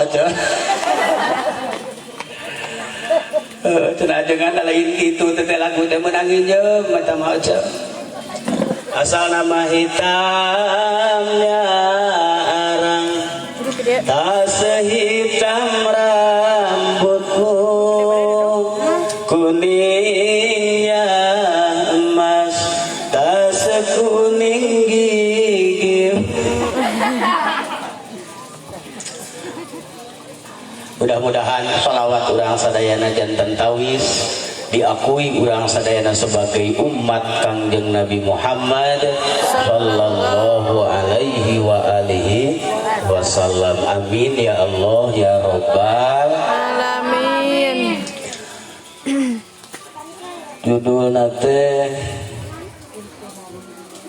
aja. Cenah ajengan lain kitu teh lagu teh meunang nginjem eta mah aja. Asal nama hitamnya arang tak sehitam rambutmu, kuningnya emas tak sekuning gigi. Mudah-mudahan sholawat urang sadayana janten tawis diakui urang sadayana sebagai umat Kangjeng Nabi Muhammad sallallahu alaihi wa alihi wasallam. Amin ya Allah ya Rabbal alamin. Judulna teh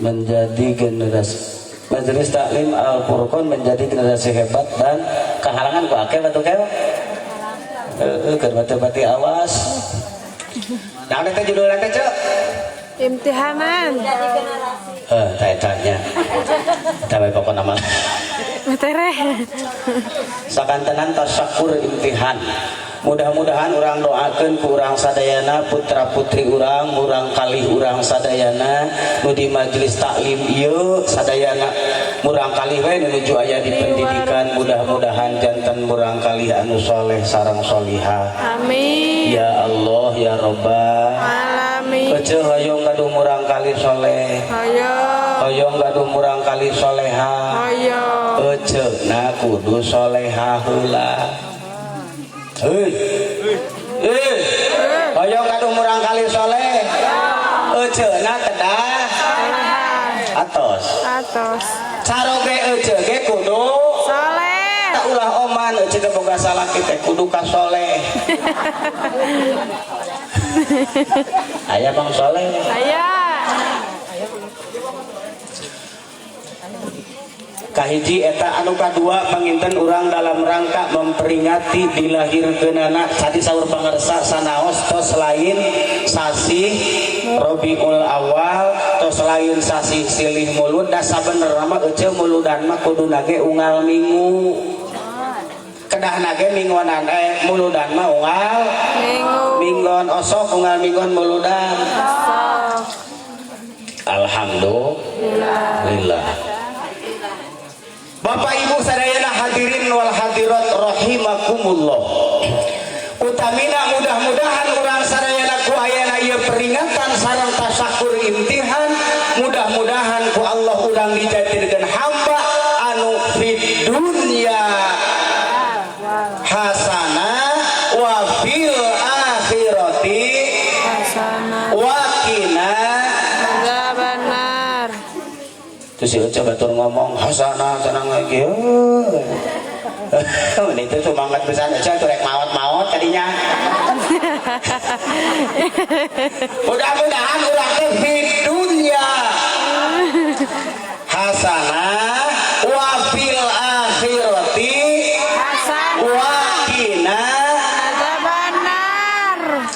menjadi generasi Majelis Taklim Al-Furqon menjadi generasi hebat dan kehalangan ku akeh batu kel. Heeh, keur batu-bati awas. Nah, teh judulna teh, Cek? Imtihanan. Heh, teh tanya. Teh we pokona mah. Metere. Sakantenan tasyakur imtihan. Mudah-mudahan urang doakeun ku urang sadayana putra putri urang, murang kalih urang sadayana nu di majelis taklim ieu sadayana murang kalih we nu nuju aya di pendidikan, mudah-mudahan janten murang kalih anu soleh sareng solihah. Amin. Ya Allah ya Rabbal alamin. Ece hoyong gaduh murang kalih soleh. Hoyong. Hoyong gaduh murang kalih soleha. Hoyong. Ece na kudu soleha heula. Hei. Hei. Hoyong gaduh murang kalih soleh. Eceuna kedah atos. Atos. Caroge ece ge kudu soleh. Tak ulah oman ece teh boga salaki teh kudu ka soleh. Aya Bang Soleh. Aya. Kahiji eta anu kadua panginten urang dalam rangka memperingati dilahirkeunana tadi saur pangersa sanaos tos lain sasih Rabiul Awal tos lain sasih silih mulud da sabenerna mah ece muludan mah kuduna ge unggal minggu kedahna ge minggonan muludan mah unggal minggu minggon osok unggal minggon muludan. Alhamdulillah. Bapak Ibu sadayana hadirin wal hadirat rahimakumullah. Utamina mudah-mudahan urang sadayana ku ayana ieu peringatan sareng tasyakur imtihan, mudah-mudahan ku Allah urang dijadikeun hamba anu fid dunya hasanah wa fil akhirati hasanah wa qina adzabannar. Terus si Uca batur ngomong hasanah tenang lagi. Ini tuh semangat besar aja tuh rek maot-maot tadinya. Mudah-mudahan urang teh di dunya hasanah wa fil akhirati hasanah wa qina adzabannar.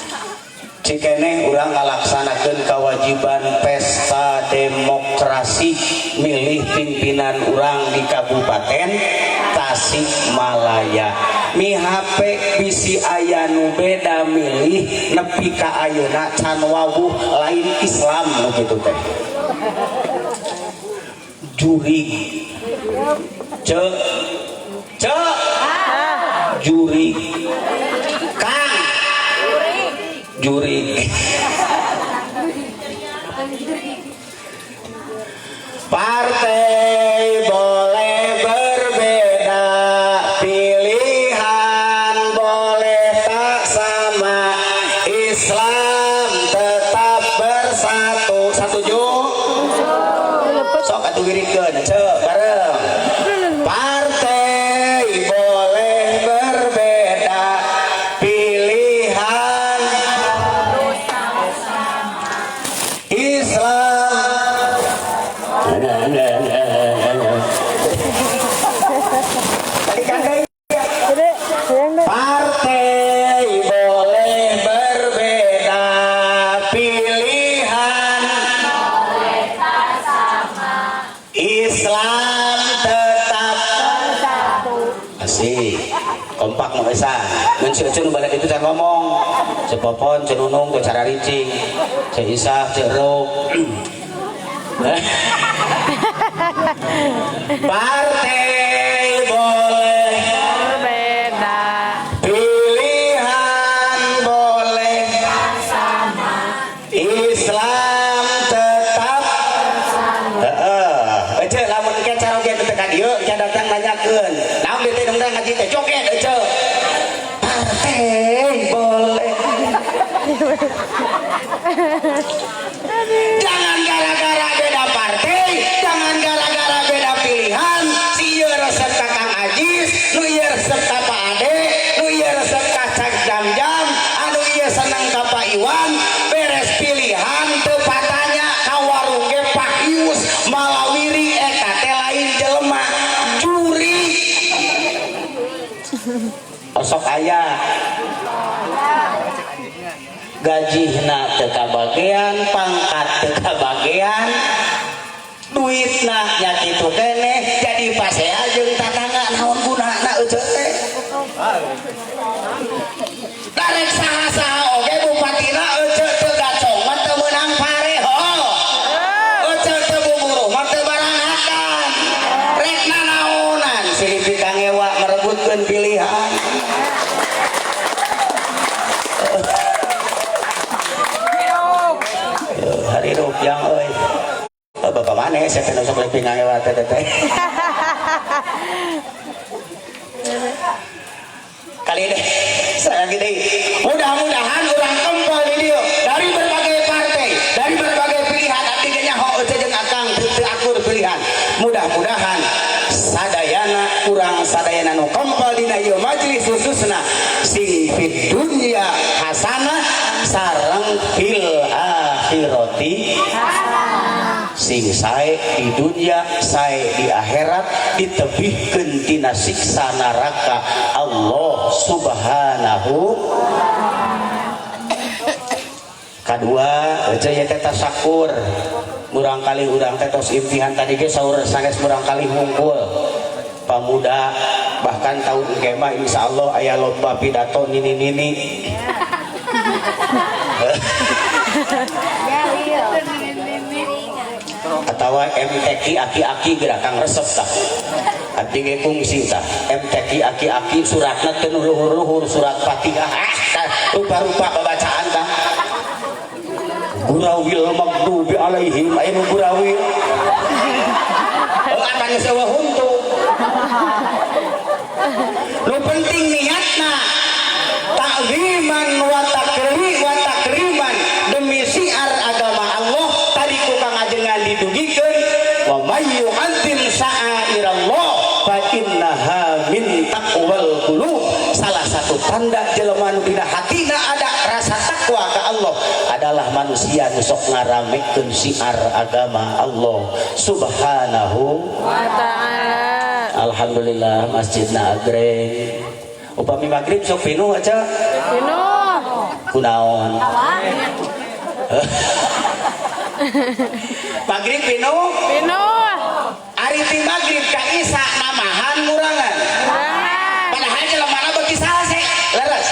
Cikeneh urang ngalaksanakeun kewajiban pesta demokrasi milih pimpinan urang di Kabupaten Tasikmalaya. Mi HP bisi aya nu beda milih nepi ka ayeuna can wawuh lain Islam nu kitu teh. Jurig. Cek. Cek. Jurig. Kang. Jurig. Partai boleh berbeda, pilihan boleh tak sama, Islam tetap bersatu. Satuju? Sok atuh wirikeun, ceu bareng. Partai boleh berbeda, pilihan Islam. Partai boleh berbeda, pilihan boleh tak sama, Islam tetap bersatu. Asik. Kompak mah geus mun si Ecun balik itu can ngomong. Ceu Popon, Ceu Nunung, teu cara ricing. Ceu Isah, Ceu Ruk. Partai boleh berbeda, pilihan boleh, Islam tetap. Heeh. Ece lamun ke caroge teu ka dieu, ke datang nanyakeun. Naon dieu teh dongdang ngaji teh joget ece. Partai boleh. Jangan gara-gara beda partai, jangan gara-gara beda pilihan, si ieu resep ka Kang Ajis, nu ieu resep ka Pak Ade, nu ieu resep ka Cak Jam-Jam, anu ieu seneng ka Pak Iwan, beres pilihan teu patanya ka warung ge Pak Yus malawiri eta teh lain jelema juri. Osok aya gajihna teu kabagean, pangkat teu kabagean, duitna nya kitu keneh, jadi pasea jeung tatangga naon gunana euceut teh. Darek saha-saha oge bupatina euceut teu gacong mah teu meunang pare ho. Euceut teu buburuh mah teu baranghakan. Rek nanaonan silih pikangewa merebutkeun pilihan. Hari yang euy. Bapak mana saya teh sok lebih ngangewa teh teh. Kali ini saya gini, mudah-mudahan orang kempel di dieu dari berbagai partai, dari berbagai pilihan, artinya nyaho eueuh jeung akang teu akur pilihan. Mudah-mudahan sadayana kurang sadayana nu kempel dina ieu majelis khususna sing fid dunya hasanah sareng fil akhirati sing sae di dunia sae di akhirat ditebihkeun tina siksa neraka Allah Subhanahu. Kadua eueuh ye teh tasakur murangkali urang teh tos imtihan tadi ge saur sanes murangkali hungkul pamuda bahkan tahun engke mah insyaallah aya lomba pidato nini-nini. Atawa MTQ aki-aki gerakang resep tah abdi ge kungsi tah MTQ aki-aki suratna teu luhur-luhur surat Fatihah tah rupa-rupa babacaan tah gurawil magdubi alaihim aya nu gurawil oh akan geus eueuh huntu nu penting niatna takziman wa takri wa takriman demi syiar agama Allah tadi ku pangajengan didugikeun wa may yu'azzim sya'airallah fa innaha min taqwal qulub. Salah satu tanda jelema nu dina hatina ada rasa takwa ka Allah adalah manusia nu sok ngaramekeun syiar agama Allah Subhanahu wa ta'ala. Alhamdulillah masjidna agreng. Upami magrib sok pinuh aja. Pinuh. Kunaon? Magrib pinuh? Pinuh. Ari ti magrib ka Isya namahan ngurangan. Padahal jelema beuki salse, leres.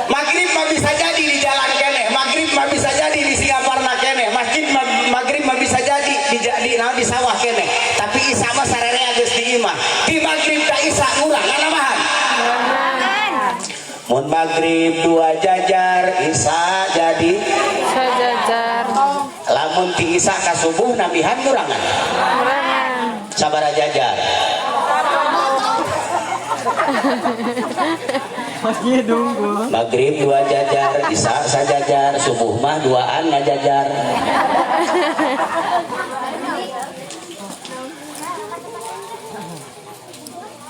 Magrib mah bisa jadi di jalan keneh, magrib mah bisa jadi di Singaparna keneh, masjid magrib mah bisa jadi di sawah keneh. Tapi Isya mah sarerea geus di imah. Ti magrib ka Isya ngurangan namahan. Mun maghrib dua jajar, Isya jadi sajajar. Lamun ti Isya ka subuh nambihan kurangan. Kurangan. Sabaraha jajar? Maghrib dua jajar, Isya sajajar, subuh mah duaan ngajajar.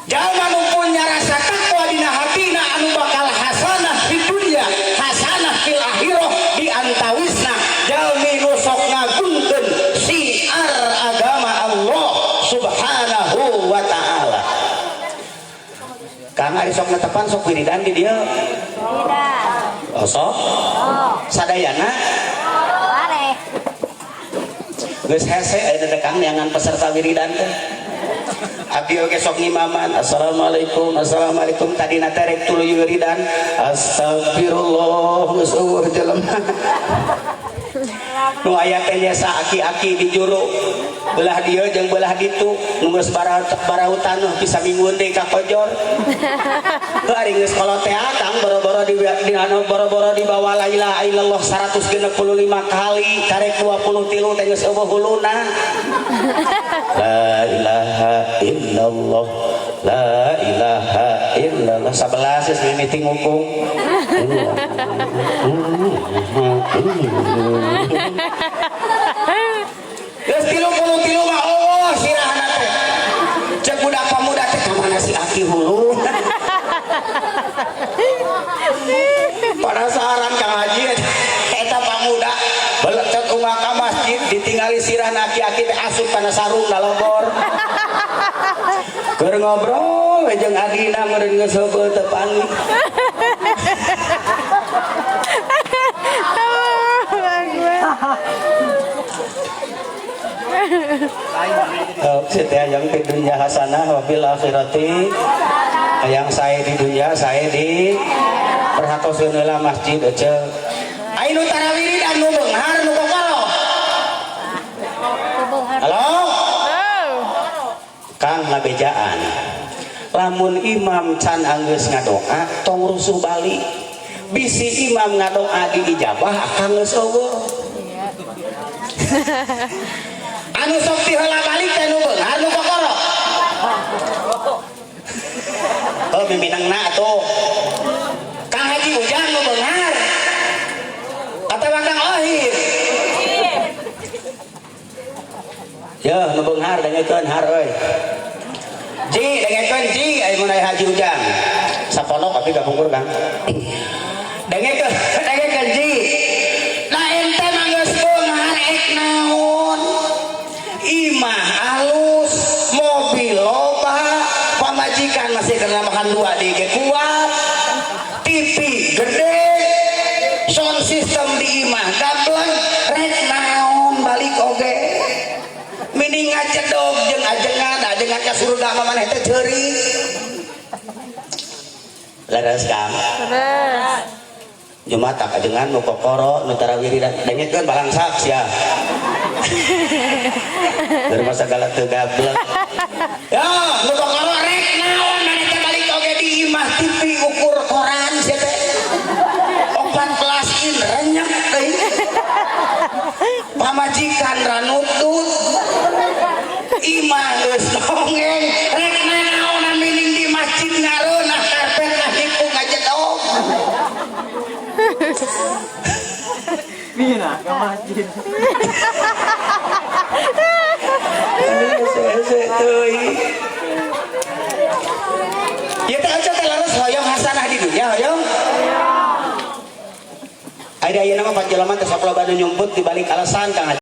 Jalma nu punya rasa takwa dina hatina anu bakal hasanah di dunia, hasanah fil akhirah di antawisna jalmi nu sok ngagungkeun syiar agama Allah Subhanahu wa ta'ala. Kang ari sok netepan sok wiridan di dieu. Oh, sok? Sadayana? Geus hese aya teh Kang neangan peserta wiridan teh. Abdi oge sok ngimaman. Assalamualaikum, assalamualaikum, tadi na teh rek tuluy wiridan. Astagfirullah, geus euweuh jelema. Nu aya teh nyesa aki-aki di juru belah dieu jeung belah ditu nu geus barautan bisa mingguan deui ka kojor. Heuh, ari geus kolot teh Kang, boro-boro di anu, boro-boro dibawa la ilaha illallah 165 kali, karek 23 teh geus euweuh huluna. La ilaha illallah, la ilaha illallah, 11 geus mimiti ngukung. Geus 33 mah euweuh sirahna teh. Cek budak pamuda teh, "Ka mana si aki huluna?" Penasaran Kang Haji eta pamuda beletet umah ka masjid, ditinggali sirahna aki-aki teh asup kana sarung lalobor. Keur ngobrol we jeung adina meureun geus heubeul teu panggih. Allahu Akbar. Setiap yang di dunia hasanah wa fil akhirati, yang saya di dunia saya di perhatoskeun heula masjid ece. Ai nu tarawiridan nu beunghar nu kokoro? Halo? Oh. Kang, ngabejaan, lamun imam can anggeus ngadoa tong rusuh balik, bisi imam ngadoa diijabah akang geus euweuh. Anu sok ti heula balik teh nu beunghar nu kokoro? Oh, miminangna atuh Kang Haji Ujang nu beunghar atawa Kang Ohir ya? Nu beunghar dengekeun har euy. Ji, dengekeun ji, aya mun aya Haji Ujang sapondok tapi gapungkur. Kang, dengekeun, dengekeun ji. Nah, ente mah geus beunghar ek naon? Imah alus, mobil loba, pamajikan masih kena makan dua di ge kuat, TV gede, sound system di imah gableng, rek naon balik oge? Mending ngacedog jeung ajengan, ajengan ka surga mah maneh teh ceurik. Leres, Kang? Terus. Jumat tak ajengan nu kokoro nu tarawiridan, dengekeun balangsak sia. Dari masa segala teu gablek. Ya, nu kokoro rek naon maneh teh balik oge? Di imah TV ukur koran sia teh. 14 in renyek deui. Pamajikan ranutut. Imah geus dongeng, rek naon? Mending di masjid ngareunah karpet ngahipu ngajedog. Mina ke masjid. Hese teuing. Ieu teh aca teh leres hoyong hasanah di dunia, hoyong. Ada ayeuna mah panjelema teh sok loba nu nyumput di balik alasan, Kang Haji.